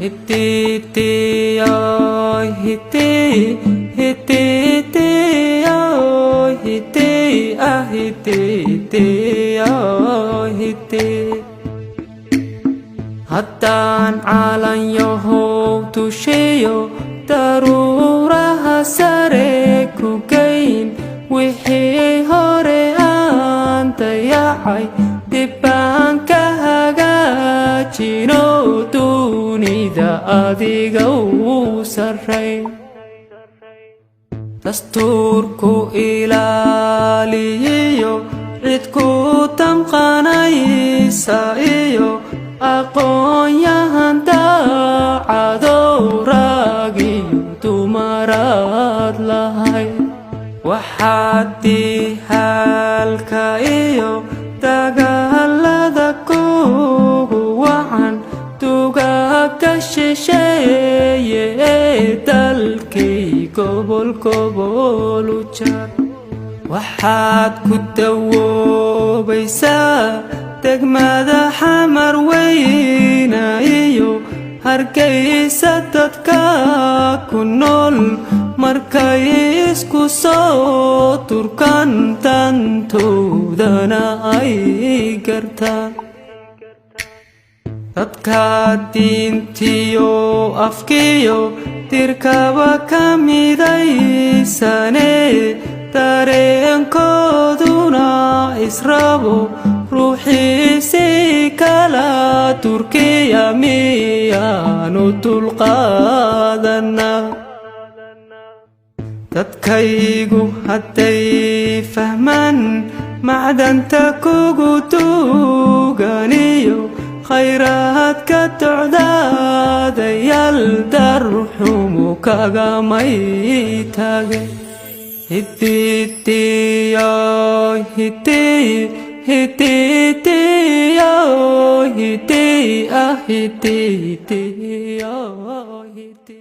Hididiyo hidi, hididiyo hidi, ah hididiyo hidi. Haddaan calanyahow dushiyo daruuraha sare ku geyn, wixii hore aan dayacay dib baan ka hagaajino, dunida adiga u sarrayn. Dastuurku ilaaliyiyo cid ku damqanaysa iyo aqoon-yahan daacadow, ragiyo dumaraad lahay. Waxaad dihaalka iyo dagaalada kugu wacan dugaagga shisheeye ee dalkii gobol gobol u jar. Waxaad ku dawoobaysaa degmada Xamar Weyna iyo Hargeysa. Dadka ku nool markay isku soo turkaan, dantoodana ay gartaan. Dadka diintiyo afkiyo dirkaba ka midaysane, dareenkooduna israbo, ruuxiisi kala Turkiya miyaanu dulqaadana? Dadkaygu hadday fahmaan macdanta kugu duuganiyo khayraadka docdaadayaal, darxumu kagamay tage. Hididiyo hidi, hididiyo hidi, ah hididiyo hidi.